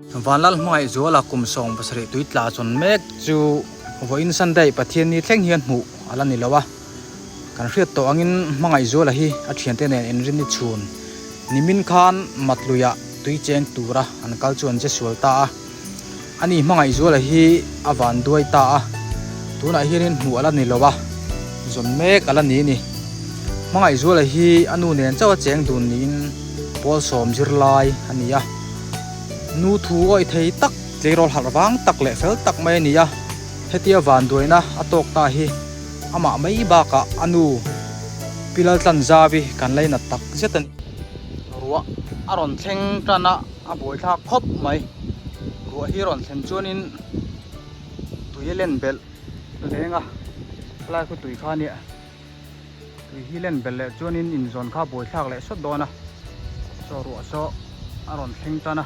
Vanlal hmangaih zuala kum 70 tui tla chawn mek chu vawiin Sunday Pathianni thleng hian hmuh a la ni lo a. Kan hriat tawh angin hmangaih zuala hi a thiante nen inrinni chhun nimin khan Matluiah tui cheng tura an kal chu an che sual ta a. Ani hmangaih zuala hi a van duai ta a, tunah hianin hmuh a la ni lo a, zawn mek a la ni a ni. Hmangaih zuala hi a nu nen chauh a cheng dun niin pawl sawm zirlai a ni a. Nu thu awih thei tak, tleirawl harh vang tak leh fel tak mai a ni a, hetia vanduaina a tawk ta hi amah mai bakah a nu Pi Laltlanzavi kan lainat tak zet a ni. Ruah a rawn thleng tan a, a buaithlak khawp mai. Ruah hi rawn thlen chuanin tui a len belh leng a, helai khu tui kha a nia. Tui hi len belh leh chuanin inzawn kha buaithlak leh sawt dawn a, chaw ruah saw a rawn thleng tan a,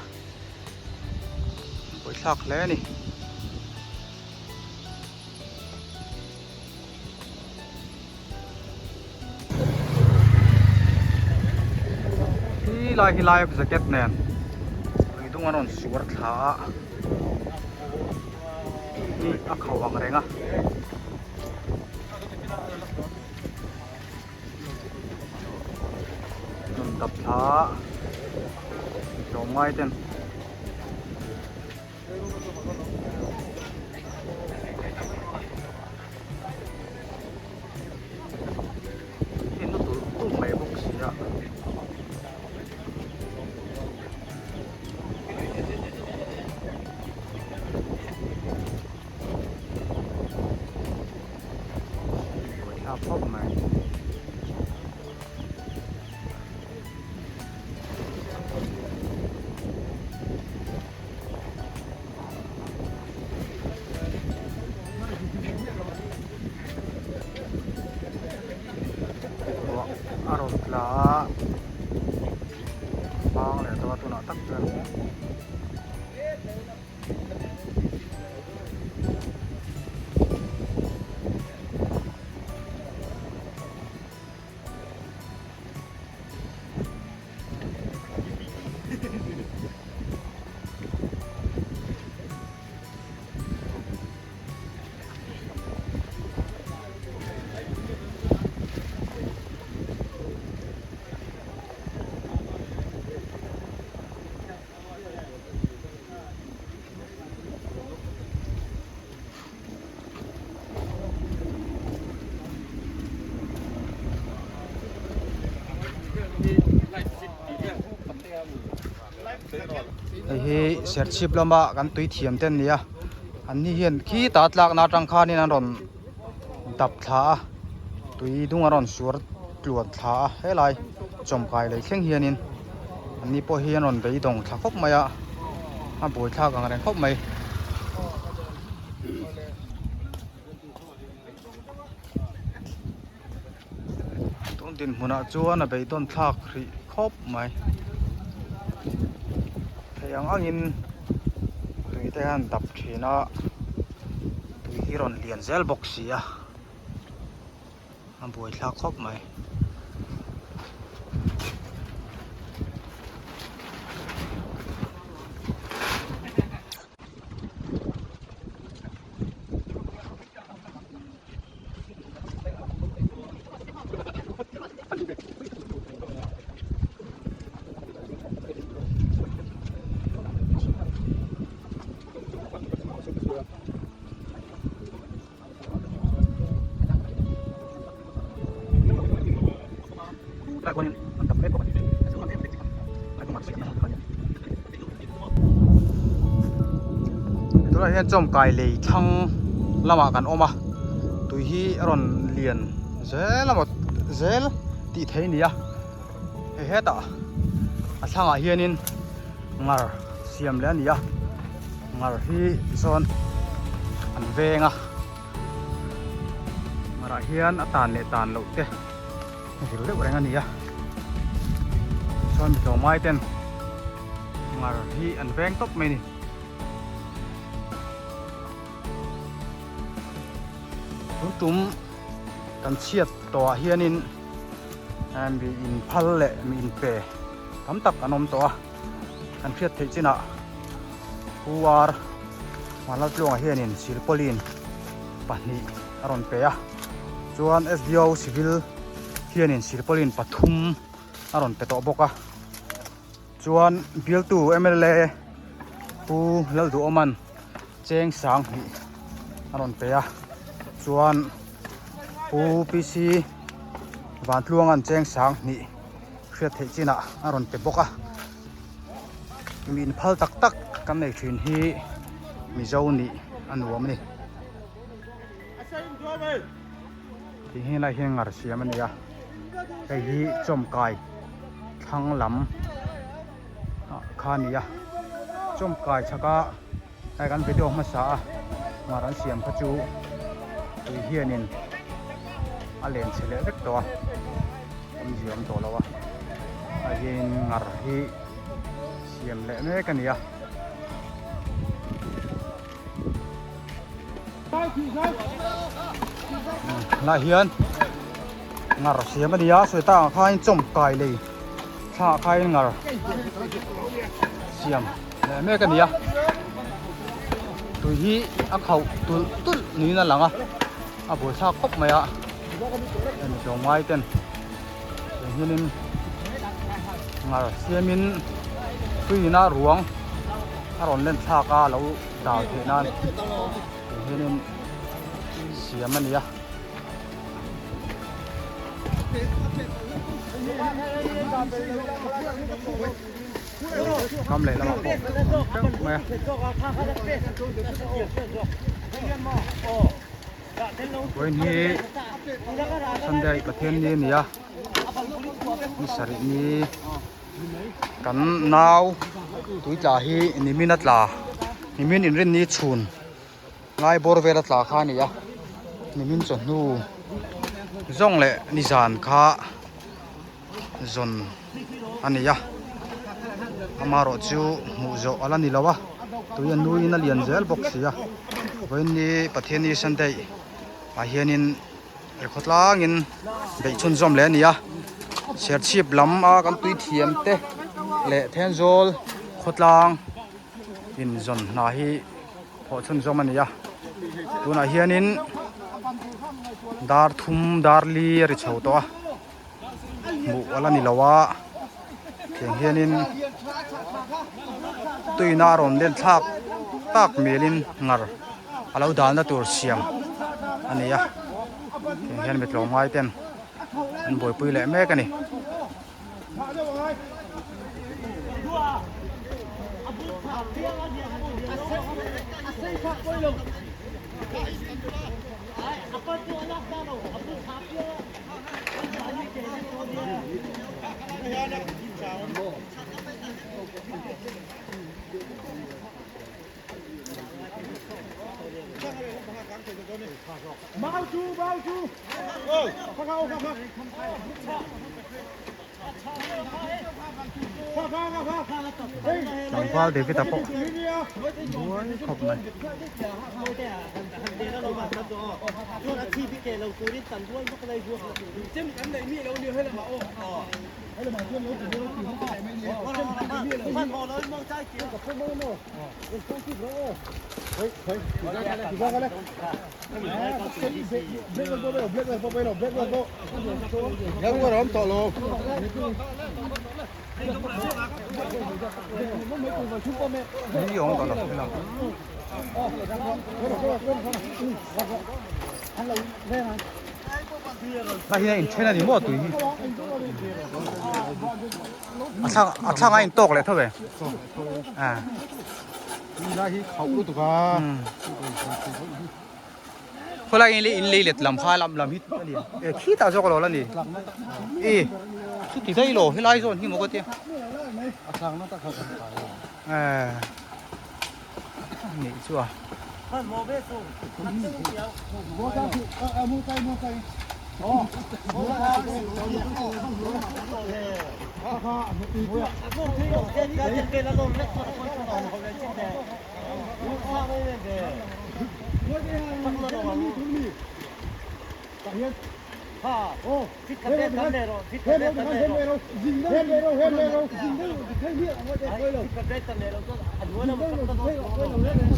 buaithlak hle a ni. Khi lai hi life jacket nen lui dung an rawn suar thla a, hi a khauh ang reng a. Rawn dap thla a, tlawmngai ten. Hi nu tulh tulh mai bawk si a. Buaithlak khawp mai. Ruah a rawn tla a bang leh tawh a tunah tak chuan. Hei hi serchhip lama kan tui thiam te an ni a an ni hian khita tlakna atang khanin an rawn dap thla a tui dung an rawn suar tluan thla a helai chawmkai lei thleng hianin an ni pawh hi an rawn beidawng thla khawp mai a a buaithlak ang reng khawp mai. Tun dinhmunah chuan a beidawn thlak hrih khawp mai. Thei ang angin tui te hian dap thin a, tui hi rawn lian zel bawk si a, a buaithlak khawp mai. Tunah hian chawmkai lei thlang lamah kan awm a tui hi a rawn lian zel a maw zel tih theih a ni a hei hetah a thlangah hianin ngar siam leh a ni a ngar hi tisawn an veng a ngarah hian a tan leh tan loh te a zir deuh reng a ni a chuan mi tlawmngai ten ngar hi an veng tawp mai a ni. Tun tum kan chhiat tawhah hianin mi inphal leh mi inpe tam tak an awm tawh a kan hriat theih chinah. Pu Ar Vanlaltluanga hianin silpauline pahnih a rawn pe a, chuan SDO Civil hianin silpauline pathum a rawn pe tawh bawk a, chuan bialtu mla Pu Lalduhawman cheng sang hnih a rawn pe a, chuan Pu PC Vantluanga'n cheng sang hnih hriat theih chinah a rawn pe bawk a. Mi inphal tak tak kan nei thin hi Mizo nih a nuam a ni. Tih hi lai hian ngar siam a ni a, hei hi chawmkai thlang lam ah kha a ni a, chawmkai chhaka hei kan video hmasa a ngar an siam kha chu tui hianin a len chhe leh vek tawh a awmzia awm tawh lo a hei hian ngar hi siam leh mek a ni a. Lai hian ngar siam a ni a sawi tak ang khain chawmkai lei thlangah khain ngar siam leh mek a ni a tui hi a khauh tulh tulh niin a lang a a buaithlak khawp mai a hemi tlawmngai ten tui hianin ngar siamin tuiin a ruang a rawn len thlak a lo dal theih nan tui hianin siam a ni a. Kam leh lamah pawh a awm teuh mai a. Vawiin hi Sunday Pathian ni a ni a ni sarih ni kan nau tui tla hi nimin a tla nimin inrinni chhun lai bawr vel a tla kha a ni a nimin chawhnu zawng leh nizan kha. zawn a ni a amaherawh chu hmuh zawh a la ni lo a tui a nuiin a lian zel bawk si a vawiin ni Pathianni Sunday ah hianin he khawtlangin beih chhunzawm leh a ni a Serchhip lam a kan tui thiam te leh Thenzawl khawtlang inzawn hna hi thawh chhunzawm a ni a tunah hianin dar thum dar li a ri chho tawh a. Hmuh a la ni lo a tiang hianin tuina a rawn len thlak tak melin ngar a lo dalna tur siam a ni a tiang hian mi tlawmngai ten an buaipui leh mek a ni. Tlangval David a pawh buai khawp mai. Lai hian a inthen a ni maw tui hi a thlang a thlang a intawk leh tho ve a Lai hi khauh lutuk a khawlai in in lei let lam kha lam lam hi a ni e khitah zawk a lo la ni e chuti daih lo helai zawn hi maw ka tia a thlang na tak kha kan kai a nih chu a.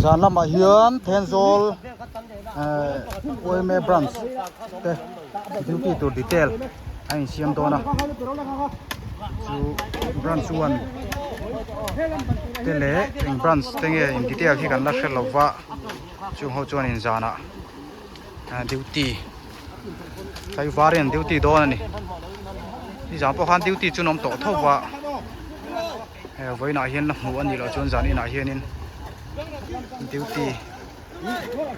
Zan lamah hian Thenzawl eh yma branch te duty tur detail a insiam dawn a chu branch one te leh eng branch te nge in detail hi kan la hre lova chung ho chuan in zanah duty tlaivar in an duty dawn a ni nizan pawh khan duty chu an awm tawh tho va he vawiinah hian la hmuh a nih loh chuan zan inah hianin duty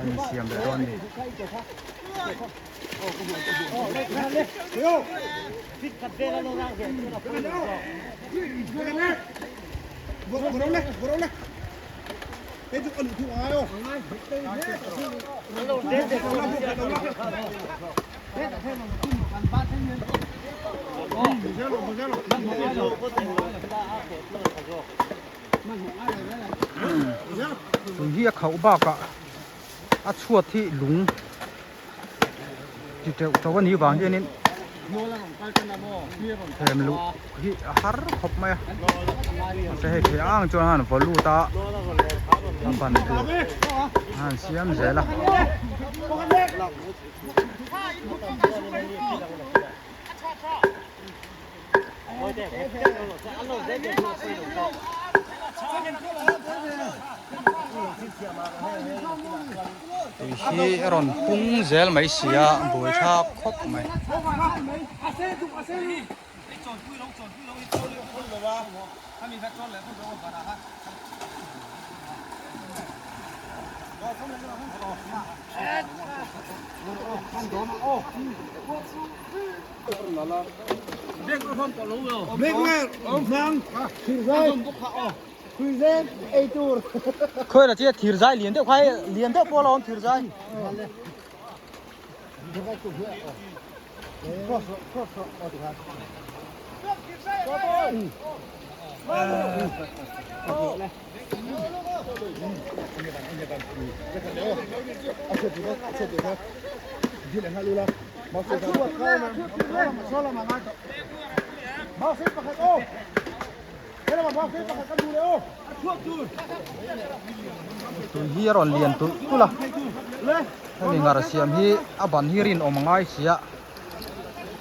an insiam leh dawn a ni. Tui hi a khauh bakah a chhuat hi lung ti teuh teuh a nih vang hianin them luh hi a har khawp mai a mahse hei thei ang chuan han vaw lut a a ban tur a han siam zel a. Tui hi a rawn pung zel mai si a buai thlak khawp mai. Khawi la chi thir zai lian deuh khai lian deuh pawh a la awm thir zai. Tui hi a rawn lian tulh tulh a hemi ngar siam hi a ban hi rinawm a ngai si a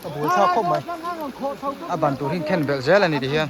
a buai thlak khawp mai a ban tur hi khen belh zel a ni ti hian.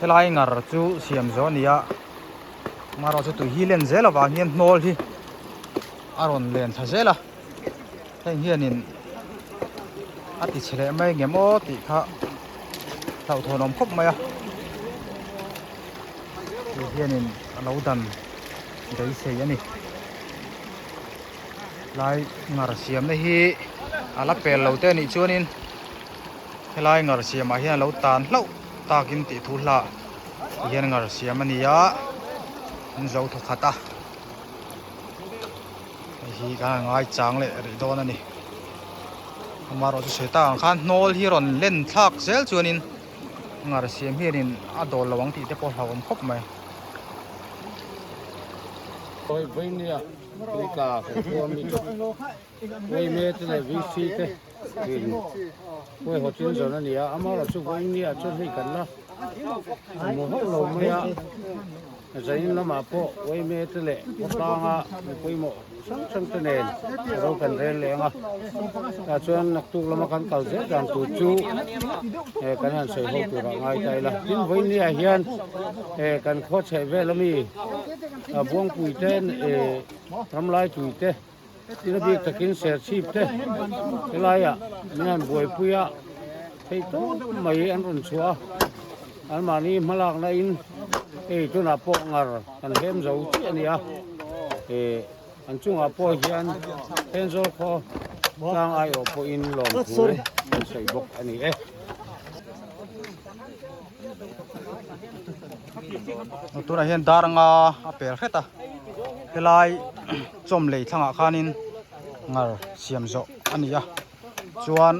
Helai ngar chu siam zawh a ni a amaherawhchu tui hi len zel avang hian hnawl hi a rawn len thla zel a heng hianin a ti chhe leh mai ngem aw tih kha hlauhthawn awm khawp mai a tui hianin a lo dan beisei a ni. Lai ngar siamna hi a la pel lo te anih chuanin helai ngar siamah hian a lo tan hlauh takin tih thu hlah ti hian ngar siam a ni a an zo thaw khat a hei hi kan han ngai chang leh rih dawn a ni amaherawhchu sawi tak ang khan hnawl hi rawn len thlak zel chuanin ngar siam hianin a dawl lo ang tih te pawh a hlauhawm khawp mai. Tui tla kan khuam i Uaime te leh VC te in huaihawt chin zawn a ni a, amaherawhchu vawiin ni ah chuan hei kan la hmu hauh lo mai a. Zanin lamah pawh yma te leh khawtlanga mi pawimawh hrang hrang te nen ro kan rel leh ang a, tah chuan naktuk lama kan kal zel dan tur chu kan han sawi ho turah ngai ta ila. Tin, vawinia hian kan khaw chheh vel ami Buangpui te, Ramlaitui te, Tina bik takin Serchhip te helaiah min han buaipui a, theih tawp mai an rawn chhuah a, anmahni hmalakna in hei tunah pawh ngar kan hem zo chiah a ni a, eh an chungah pawh hian Thenzawl khaw tlang aiawh pawhin lawmthu an sawi bawk a ni e. Tunah hian dar anga a pel hret a, helai chawm lei thlangah khanin ngar siam zawh a ni a chuan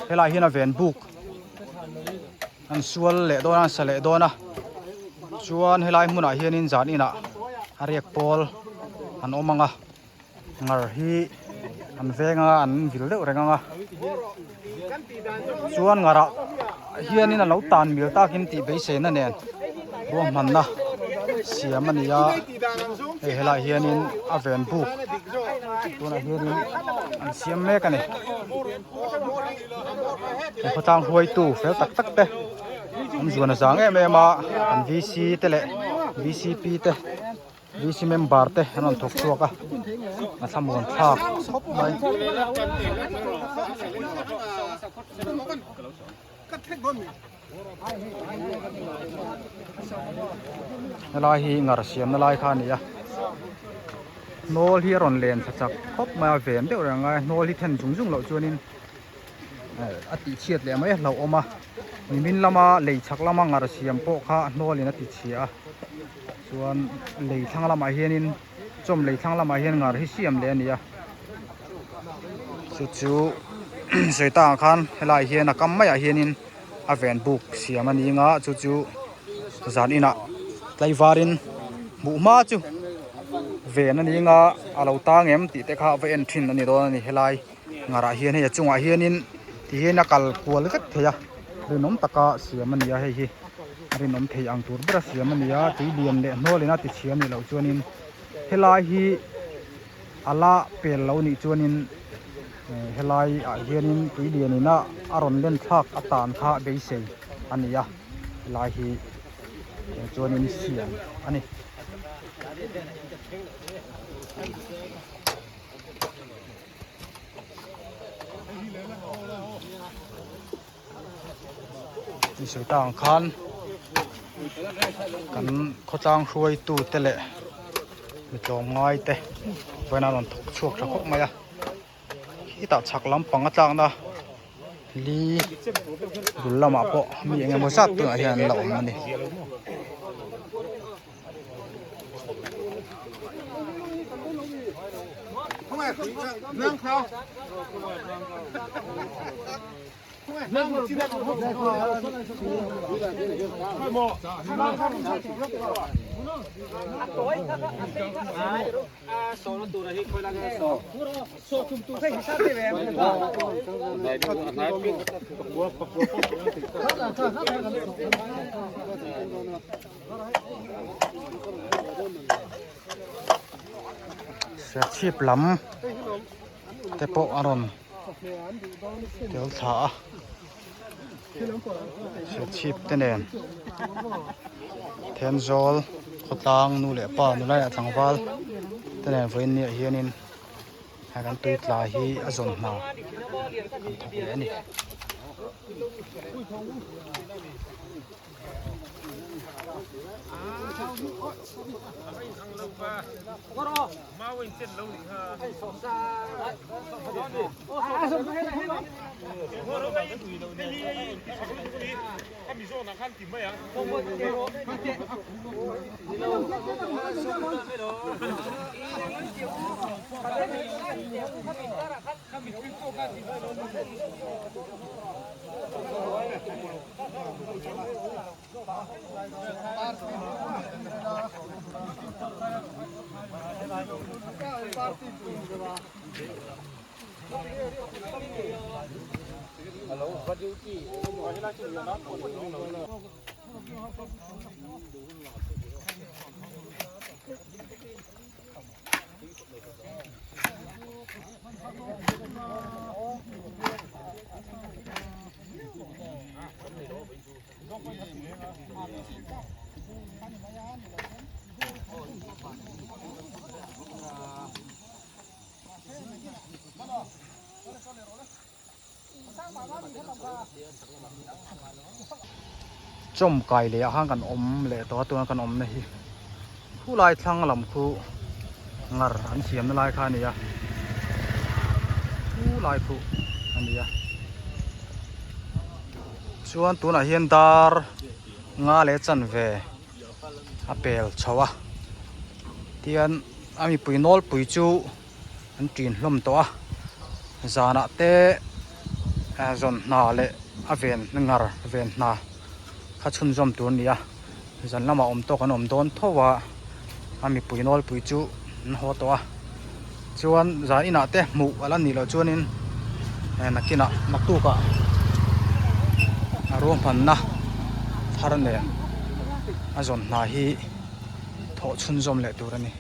helai hian a ven buk an sual leh dawn a an sa leh dawn a chuan helai hmunah hianin zan inah a riak pawl an awm ang a ngar hi an veng anga an vil deuh reng ang a chuan ngarah hianin a lo tan mil takin tih beiseina nen ruahmanna siam a ni a hei helaiah hianin a ven buk tunah hianin an siam mek a ni he khawtlang hruaitu fel tak tak te an zuan a zang em em a an VC te leh VCP te. VC member te an rawn thawk chhuak a a thlamuan thlak khawp mai. Helai hi ngar siamna lai kha a ni a hnawl hi a rawn len thla chak khawp mai a ven deuh reng a hnawl hi then zung zung loh chuanin a tih chhiat leh mai a hlauhawm a nimin lama lei chhak lama ngar siam pawh kha hnawlin a ti chhia a. Chuan lei thlang lamah hianin chawm lei thlang lamah hian ngar hi siam leh a ni a chu chu sawi tak ang khan helaiah hian a kam maiah hianin a ven buk siam a ni ang a chu chu zan inah tlaivarin hmuh hma chu ven a ni ang a a lo tang em tih te kha va en thin a ni dawn a ni helai ngarah hian hei a chungah hianin ti hian a kal kual vek thei a rinawm taka siam a ni a hei hi. A rinawm thei ang tur ber a siam a ni a tui lian leh hnual in a ti chhia a nih loh chuanin helai hi a la pel lo nih chuanin helai ah hianin tui lian in a a rawn len thlak a tan kha beisei a ni a helai hi chuanin siam a ni. Insawi ta ang khan kan khawtlang hruaitu te leh mi tlawmngai te vawiin an rawn thawk chhuak tha khawp mai a khitah chhak lampang a tlakna li bul lamah pawh mi eng emaw zat tunah hian an la awm a ni. Serchhip lam te pawh a rawn tel thla a Serchhip te nen Thenzawl khawtlang nu leh pa nula leh tlangval te nen vawiin ni ah hianin he kan tui tla hi a zawn hna kan thawk leh a ni. Chawm kai leh ah khan kan awm leh tawh a tuna kan awmna hi khulai thlang lam khu ngar an siamna lai kha a ni a khulai khu a ni a chuan tunah hian dar nga leh chanve a pel chho a tian a mipui nawlpui chu an ṭin hlawm tawh a zanah te zawn hna leh a ven ngar ven hna kha chhunzawm tur a ni a zan lamah awm tawk an awm dawn tho a a mipui nawlpui chu an haw tawh a chuan zan inah te hmuh a la nih loh chuanin nakinah naktukah a ruahmanna thar nen a zawn hna hi thawh chhunzawm leh tur a ni.